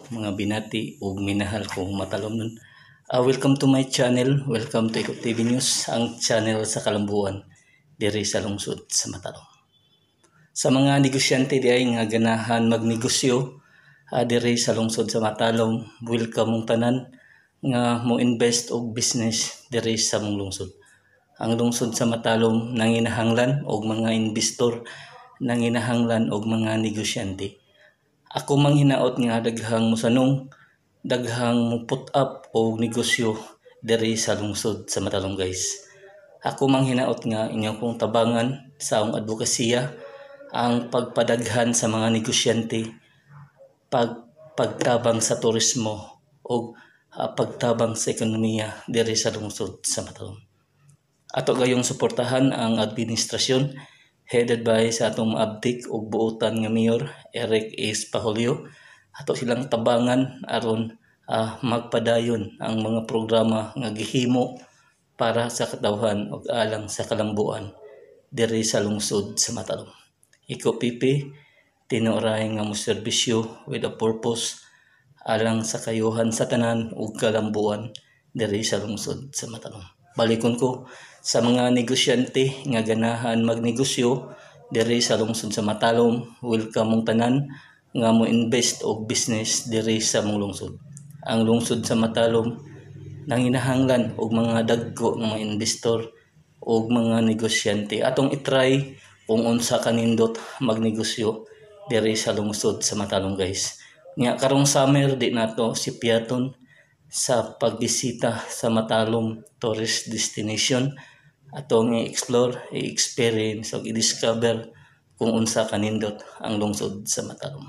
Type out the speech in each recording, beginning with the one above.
Mga binati ug minahal kong Matalomnon. Welcome to my channel. Welcome to Iko TV News, ang channel sa kalambuan diri sa lungsod sa Matalom. Sa mga negosyante di ay nga ganahan magnegosyo diri sa lungsod sa Matalom, welcome mong tanan nga mo invest og business diri sa mong lungsod. Ang lungsod sa Matalom nanginahanglan og mga investor, nanginahanglan og mga negosyante. Ako manghinaot nga daghang mosanong, daghang mo put up og negosyo diri sa lungsod sa Matalom, guys. Ako manghinaot nga inyo kong tabangan sa akong advokasya ang pagpadaghan sa mga negosyante, pagtabang sa turismo o pagtabang sa ekonomiya diri sa lungsod sa Matalom. Ato gayong suportahan ang administrasyon headed by sa atong maabtik ug buotan nga Mayor Eric S. Pahulyo. Ato silang tabangan aron magpadayon ang mga programa nga gihimo para sa katawhan ug alang sa kalambuan diri sa lungsod sa Matalom. Iko Pipi, tinuoray nga mo serbisyo with a purpose alang sa kayuhan sa tanan ug kalambuan diri sa lungsod sa Matalom. Balikon ko sa mga negosyante nga ganahan magnegosyo diri sa lungsod sa Matalom, welcome mong tanan nga mo invest og business diri sa mong lungsod. Ang lungsod sa Matalom nanginahanglan og mga dagko nga mga investor og mga negosyante. Atong itry kung unsa kanindot magnegosyo diri sa lungsod sa Matalom, guys. Nya karong summer di nato sipiaton sa pagbisita sa Matalom tourist destination. Atong i-explore, i-experience ug i-discover kung unsa kanindot ang lungsod sa Matalom.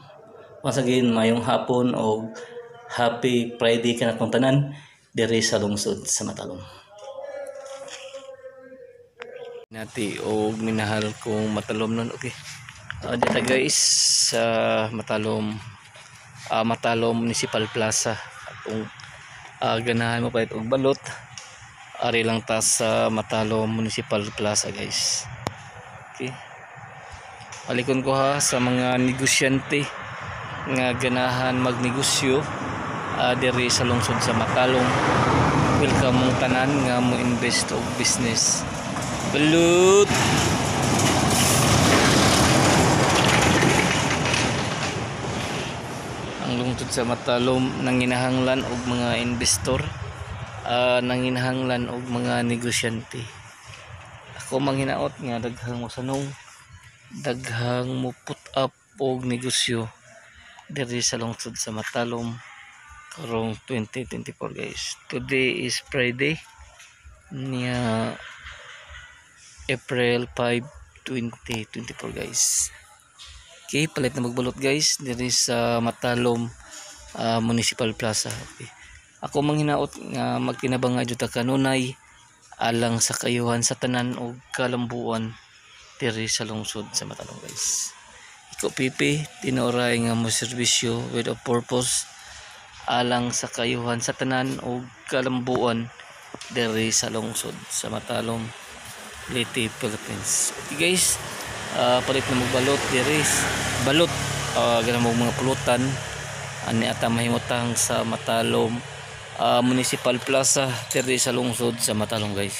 Once again, mayong hapon og happy Friday kanatong tanan diri sa lungsod sa Matalom. Nati og minahal kong Matalom nun. Okay. Dito guys sa Matalom, Matalom Municipal Plaza. Atong ganahan mo palit og balot, ari lang ta sa Matalom Municipal Plaza, guys. Okay. Balikon ko ha sa mga negosyante nga ganahan magnegosyo diri sa lungsod sa Matalom. Welcome mong tanan nga mo invest og business. Balut! Ang lungsod sa Matalom nanginahanglan og mga investor, nanginahanglan og mga negosyante. Ako manghinaot nga daghang mosanong, daghang mo put up og negosyo diri sa lungsod sa Matalom karong 2024, guys. Today is Friday niya, April 5, 2024, guys. Okay, palit na magbalot, guys, diri sa Matalom Municipal Plaza. Okay. Ako manghinaot nga magtinabangay jud ta kanunay alang sa kayuhan sa tanan og kalambuan diri sa lungsod sa Matalom, guys. Iko Pipi, tinuoray nga mo serbisyo with a purpose alang sa kayuhan sa tanan og kalambuan diri sa lungsod sa Matalom, Leyte, Philippines. Okay guys, palit na magbalot diri, balot ganang mga pulutan ani ata mahimutang sa Matalom Municipal Plaza diri sa lungsod sa Matalom, guys.